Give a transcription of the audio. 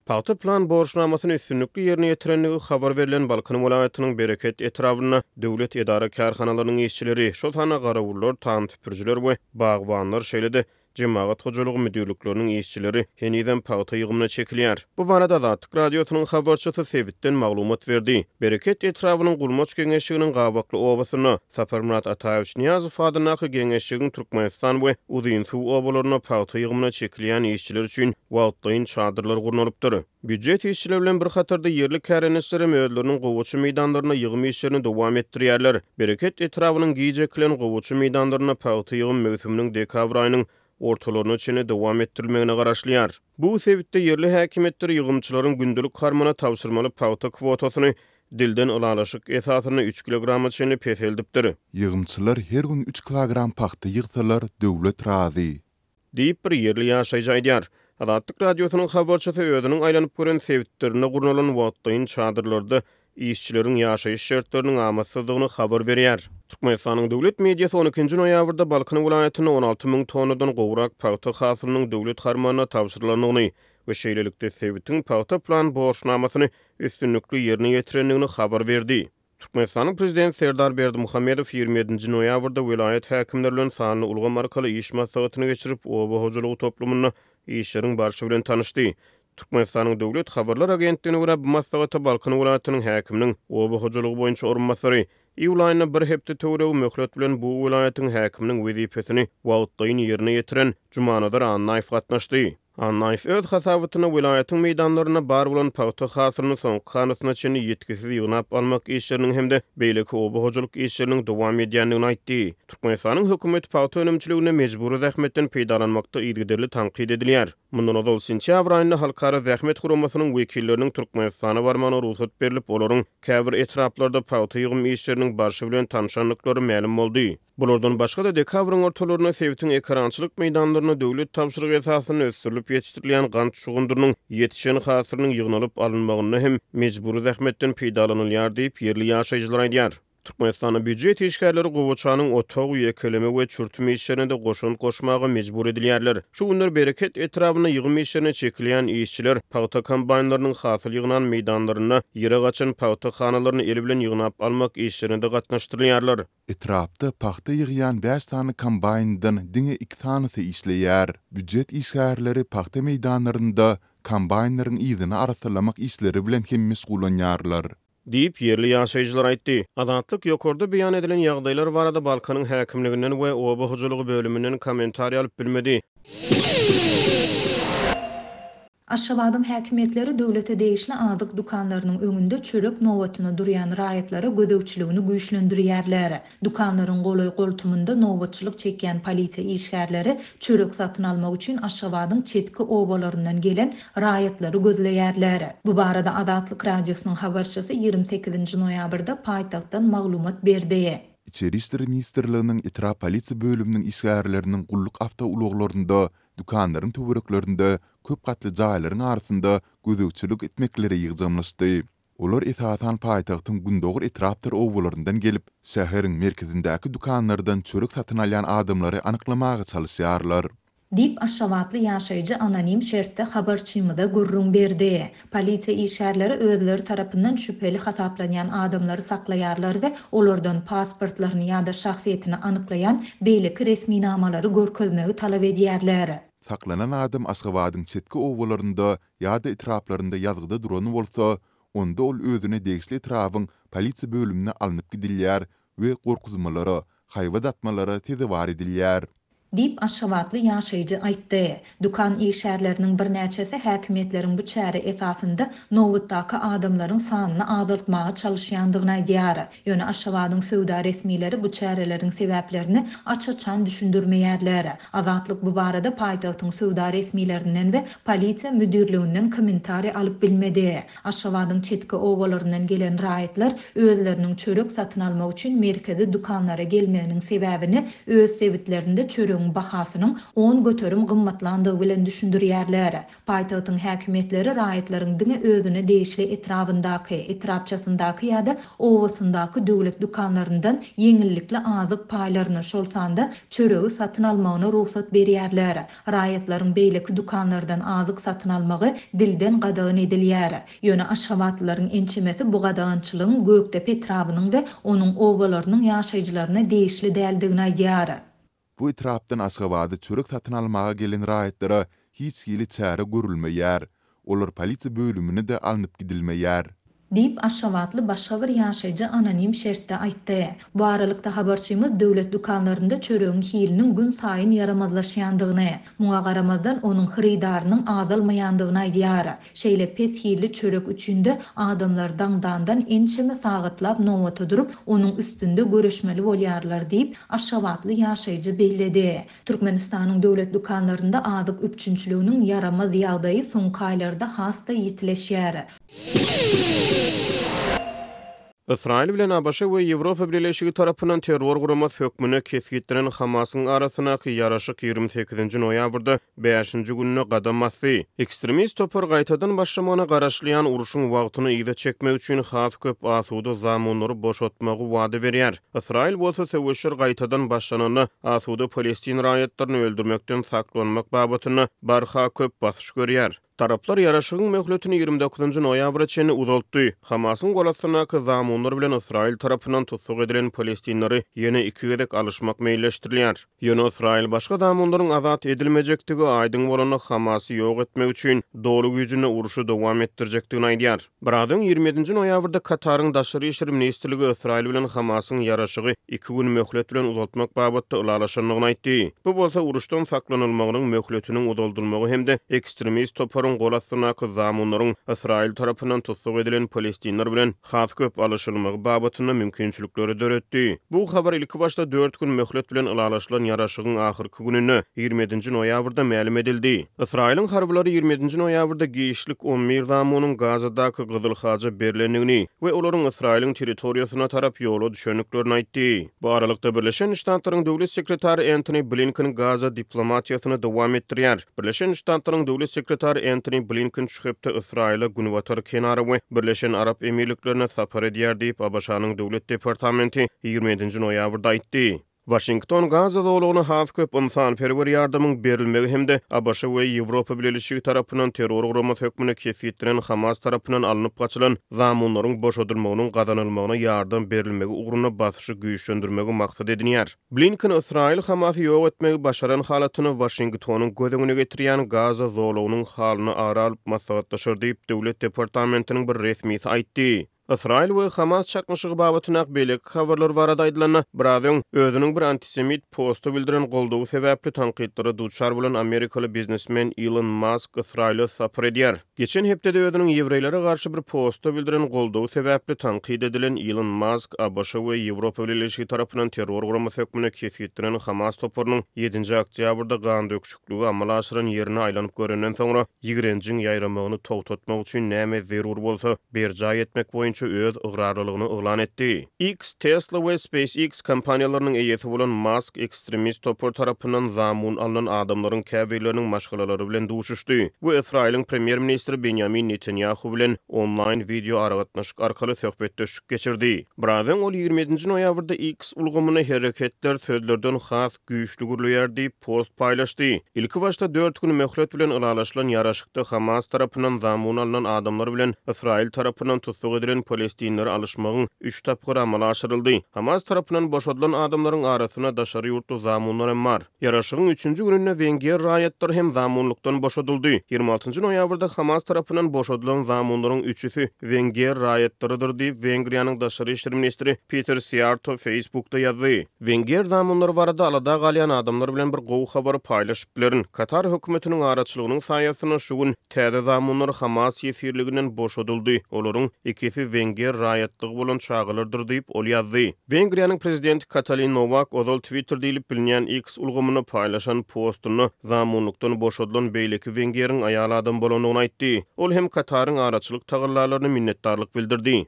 Pagta plan borçnamasyny üstünlikli ýerine ýetirendigi habar berlen Balkan welaýatynyň Bereket etrabynda döwlet edara-kärhanalarynyň işçileri, şol sanda garawullar, tam süpürijiler we bagbanlar, şeýle-de jemagat hojalygy müdirlikleriniň işçileri henizem pagta ýygymyna çekilýär. Bu barada Azatlyk Radiosynyň habarçysy sebitden maglumat berdi. Bereket etrabynyň Gulmaç geňeşliginiň Gabakly obasynda, Saparmyrat Ataýewiç Nyýazow adyndaky geňeşligiň Türkmenistan we Uzynsuw obalarynda pagta ýygymyna çekilýän işçiler üçin wagtlaýyn çadyrlar gurnalypdyr. Býujet işçileri bilen bir hatarda ýerli kärendeçiler hem özleriniň gowaça meýdanlarynda ýygym işlerini dowam etdirýärler. Bereket etrabynyň giç ekilen gowaça meýdanlarynda pagta ýygym möwsüminiň dekabr aýynyň ortalaryna çenli dowam etdirilmegine garaşylýar. Bu sebitde ýerli häkimiýetler ýygymçylaryň gündelik harmana tabşyrmaly pagta kwotasyny dilden ylalaşyk esasynda üç kilograma çenli peseldipdir. Ýygymçylar her gün üç kilogram pagta ýygsalar, döwlet razy. Diýip, bir ýerli ýaşaýjy aýdýar. Azatlyk Radiosynyň habarçysy özüniň aýlanyp gören sebitlerinde gurnalan wagtlaýyn çadyrlarda işçileriň ýaşaýyş şertleriniň amatsyzdygyny habar berýär. Türkmenistanyň döwlet mediasy on ikinji noýabrda Balkan welaýatynda 16 müň tonnadan gowrak pagta hasylynyň döwlet harmanyna tabşyrylandygyny we şeýlelikde sebitiň pagta plan borçnamasyny üstünlikli ýerine ýetirendigini habar berdi. Türkmenistanyň Prezidenti Serdar Berdimuhamedow 27-nji noýabrda welaýat häkimleri bilen sanly ulgam arkaly iş maslahatyny geçirip, oba hojalygy toplumynda işleriň barşy bilen tanyşdy. Türkmenistanyň Döwlet habarlar agentligine görä, bu maslahata Balkan welaýatynyň häkiminiň oba hojalygy boýunça orunbasary, iýul aýynda bir hepde töweregi möhlet bilen bu welaýatyň häkiminiň wezipesini wagtlaýyn ýerine ýetiren Jumanazar Annaýew gatnaşdy. Annaýew öz hasabatynda welaýatyň meýdanlarynda bar bolan pagta hasylyny soňky hanasyna çenli ýitgisiz ýygnap almak işleriniň hem-de beýleki oba hojalyk işleriniň dowam edýändigini aýtdy. Türkmenistanyň hökümeti pagta önümçiliginde mejbury zähmetden peýdalanmakda yzygiderli tankyt edilýär. Mundan ozal, sentýabr aýynda Halkara zähmet guramasynyň wekilleriniň Türkmenistana barmagyna rugsat berlip, olaryň käbir etraplarda pagta ýygym işleriniň barşy bilen tanşandyklary mälim boldy. Bulardan başga-da, dekabryň ortalarynda sebitiň ekerançylyk meýdanlarynda döwlet tabşyrygy esasynda ösdürilip ýetişdirilýän gant şugundyrynyň ýetişen hasylynyň ýygnalyp alynmagynda hem mejbury zähmetden peýdalanylýar diýip, ýerli ýaşaýjylar aýdýar. Türkmenistanda býujet işgärleri gowaçanyň otag, ýekeleme we çürtüm işlerine-de goşant goşmaga mejbur edilýärler. Şu günler Bereket etrabynda ýygym işlerine çekilýän işçiler pagta kombaýnlarynyň hasyl ýygnan meýdanlarynda ýere gaçan pagta hanalaryny el bilen ýygnap almak işlerine-de gatnaşdyrylýarlar. Etrapda pagta ýygýan bäş sany kombaýndan diňe iki sanysy işleýär. Býujet işgärleri pagta meýdanlarynda kombaýnlaryň yzyny arassalamak işleri bilen hem meşgullanýarlar. Diýip, ýerli ýaşaýjylar aýtdy. Azatlyk ýokarda beýan edilen ýagdaýlar barada Balkanyň häkimliginden we oba hojalygy bölüminden kommentariý alyp bilmedi. Aşgabadyň häkimiýetleri döwlete degişli azyk dükanlarynyň öňünde çörek nobatyna durýan raýatlara gözegçiligini güýçlendirýärler. Dükanlaryň golaý-goltumynda nobatçylyk çekýän polisiýa işgärleri çörek satyn almak üçin Aşgabadyň çetki obalaryndan gelen raýatlary gözleýärler. Bu barada Azatlyk Radiosynyň habarçysy 28-nji noýabrda paýtagtdan maglumat berdi. Içeri işler ministrliginiň etrap polisiýa bölüminiň işgärleriniň gulluk awtoulaglarynda dükanlaryň töwereklerinde, köp gatly jaýlaryň arasynda gözegçilik etmekleri ýygjamlaşdy. Olar esasan paýtagtyň gündogar etrapdyr obalaryndan gelip, şäheriň merkezindäki dükanlardan çörek satyn alýan adamlary anyklamaga çalyşýarlar. Diýip, aşgabatly ýaşaýjy anonim şertde habarçymyza gürrüň berdi. Polisiýa işgärleri özleri tarapyndan şübheli hasaplanýan adamlary saklaýarlar we olardan pasportlaryny ýa-da şahsyýetini anyklaýan beýleki resminamalary görkezmegi talap edýärler. Saklanan adam Aşgabadyň çetki obalarynda ýa-da etraplarynda ýazgyda duran bolsa, onda ol özüne degişli etrabyň polisiýa bölümine alnyp gidilýär we gorkuzmalara, haýbat atmalara sezewar edilýär. Diýip, aşgabatly ýaşaýjy aýtdy. Dükan işgärleriniň birnäçesi häkimiýetleriň bu çäre esasynda nobatdaky adamlaryň sanyny azaltmaga çalyşýandygyny aýdýar. Ýöne Aşgabadyň söwda resmileri bu çäreleriň sebäplerini aç-açan düşündirmeýärler. Azatlyk bu barada paýtagtyň söwda resmilerinden we polisiýa müdirliginden kommentariý alyp bilmedi. Aşgabadyň çetki obalaryndan gelen raýatlar özleriniň çörek satyn almak üçin merkezi dükanlara gelmeginiň sebäbini öz sebitlerinde çöregiň. çöregiň bahasynyň 10% gymmatlandygy bilen düşündirýärler. Paýtagtyň häkimiýetleri raýatlaryň diňe özüne degişli etrabyndaky, etrapçasyndaky ýa-da obasyndaky döwlet dükanlaryndan ýeňillikli azyk paýlaryny, şol sanda çöregi satyn almagyna rugsat berýärler. Raýatlaryň beýleki dükanlardan azyk satyn almagy dilden gadagan edilýär. Ýöne aşgabatlylaryň ençemesi bu gadagançylygyň Gökdepe etrabynyň we onuň obalarynyň ýaşaýjylaryna degişli däldigini aýdýar. Bu etrapdan Aşgabada çörek satyn almaga gelen raýatlara hiç hili çäre görülmeýär. Olar polisiýa bölümine-de alnyp gidilmeýär. Diýip, aşgabatly başga bir ýaşaýjy anonim şertde aýtdy. Bu aralykda, habarçymyz döwlet dükanlarynda çöregiň hiliniň günsaýyn ýaramazlaşýandygyny, muňa garamazdan, onuň hyrydarynyň azalmaýandygyny aýdýar. Şeýle pes hilli çörek üçin-de adamlar daňdandan ençeme sagatlap nobata durup, onuň üstünde göreşmeli bolýarlar diýip, aşgabatly ýaşaýjy belledi. Türkmenistanyň döwlet dükanlarynda azyk üpjünçiliginiň ýaramaz ýagdaýy soňky aýlarda has-da ýitileşýär. Ysraýyl bilen ABŞ we Ýewropa Bileleşigi tarapyndan terror guramasy hökmünde kesgitlenen Hamasyň arasyndaky ýaraşyk 28-nji noýabrda bäşinji gününe gadam basdy. Ekstremist topar gaýtadan başlamagyna garaşylýan urşuň wagtyny yza çekmek üçin has köp asuda zamunlary boşatmagy wada berýär. Ysraýyl bolsa söweşler gaýtadan başlananda asuda palestin raýatlaryny öldürmekden saklanmak babatynda barha köp basyş görýär. Taraplar ýaraşygyň möhletini 29-njy noýabra çenli uzaltdy. Hamasyň golastyndaky zamunlar bilen Ysraýyl tarapyndan tussag edilen palestinleri ýene iki gezek alyşmak meýilleşdirilýär. Ýöne Ysraýyl başga zamunlaryň azat edilmejekdigi aýdyň bolanda Hamasy ýok etmek üçin doly güýjünde urşy dowam etdirjekdigini aýdýar. Biraz öň, 27-nji noýabrda Kataryň Daşary işler ministrligi Ysraýyl bilen Hamasyň ýaraşygy iki gün möhlet bilen uzaltmak babatda ylalaşandygyny aýtdy. Bu bolsa uruşdan saklanylmagynyň möhletiniň uzaldylmagy hem-de ekstremist toparyň gol astyndaky zamunlaryň Ysraýyl tarapyndan tussag edilen palestinler bilen has köp alyşylmagy babatynda mümkinçilikleri döretdi. Bu habar ilkibaşda dört gün möhlet bilen ylalaşylan ýaraşygyň ahyrky gününde, 27-nji noýabrda mälim edildi. Ysraýylyň harbylary 27-nji noýabrda giçlik 11 zamunyň Gazadaky Gyzyl Haja berlendigini we olaryň Ysraýylyň territoriýasyna tarap ýola düşendiklerini aýtdy. Bu aralykda, Birleşen Ştatlaryň Döwlet sekretary Entoni Blinken Gaza diplomatiýasyny dowam etdirýär. Birleşen Ştatlaryň Döwlet sekretary Entoni Blinken şu hepde Ysraýyla, Günbatar kenara we Birleşen Arap Emirliklerine sapar edýär diýip, ABŞ-nyň Döwlet departamenti 27-nji noýabrda aýtdy. Waşington Gaza zolagyna has köp ynsanperwer ýardamyň berilmegi hem-de ABŞ we Ýewropa Bileleşigi tarapyndan terror guramasy hökmünde kesgitlenen Hamas tarapyndan alnyp gaçylan zamunlaryň boşadylmagynyň gazanylmagyna ýardam berilmegi ugrunda basyşy güýçlendirmegi maksat edinýär. Blinken Ysraýyl Hamasy ýok etmegi başaran halatynda Waşingtonyň göz öňüne getirýän Gaza zolagynyň halyny ara alyp maslahatlaşar diýip, Döwlet departamentiniň bir resmisi aýtdy. Ysraýyl we Hamas çaknyşygy babatyndaky beýleki habarlar barada aýdylanda, biraz öň, özüniň bir antisemit posta bildiren goldawy sebäpli tankytlara duçar bolan amerikaly biznesmen Ilon Mask Ysraýyla sapar edýär. Geçen hepdede özüniň ýewreýlere garşy bir postda bildiren goldawy sebäpli tankyt edilen Ilon Mask ABŞ we Ýewropa Bileleşigi tarapyndan terror guramasy hökmünde kesgitlenen Hamas toparynyň ýedinji oktýabrda gandöküşikligi amala aşyran ýerine aýlanyp görenden soňra ýigrenjiň ýaýramagyny togtatmak üçin näme zerur bolsa berjaý etmek boýunça öz ygrarlylygyny yglan etdi. X, Tesla we SpaceX kompaniýalarynyň eýesi bolan Mask ekstremist topar tarapyndan zamun alnan adamlaryň käbirleriniň maşgalalary bilen duşuşdy we Ysraýylyň premýer-ministri Benýamin Netanýahu bilen onlaýn wideoaragatnaşyk arkaly söhbetdeşlik geçirdi. Biraz öň ol 27-nji noýabrda X ulgamynda hereketler sözlerden has güýçli gürleýär diýip, post paýlaşdy. Ilkibaşda dört gün möhlet bilen ylalaşylan ýaraşykda Hamas tarapyndan zamun alnan adamlar bilen Ysraýyl tarapyndan tussag edilen palestinleri alyşmagyň üç tapgyry amala aşyryldy. Hamas tarapyndan boşadylan adamlaryň arasynda daşary ýurtly zamunlar hem bar. Ýaraşygyň üçünji gününde wenger raýatlary hem zamunlykdan boşadyldy. 26-njy noýabrda Hamas tarapyndan boşadylan zamunlaryň üçüsi wenger raýatlarydyr diýip, Wengriýanyň daşary işler ministri Peter Siýarto Facebookda ýazdy. Wenger zamunlary barada alada galýan adamlar bilen bir gowy habary paýlaşyp bilerin. Katar hökümetiniň araçylygynyň saýasynda şu gün täze zamunlar Hamas ýesirliginden boşadyldy. Olaryň ikisi wenger raýatlygy bolan çagalardyr diýip, ol ýazdy. Wengriýanyň prezidenti Katalin Nowak ozal Twitter diýlip bilinýän X ulgamynda paýlaşan postunda zamunlykdan boşadylan beýleki wengeriň aýal adam bolandygyny aýtdy. Ol hem Kataryň araçylyk tagallalaryna minnetdarlyk bildirdi.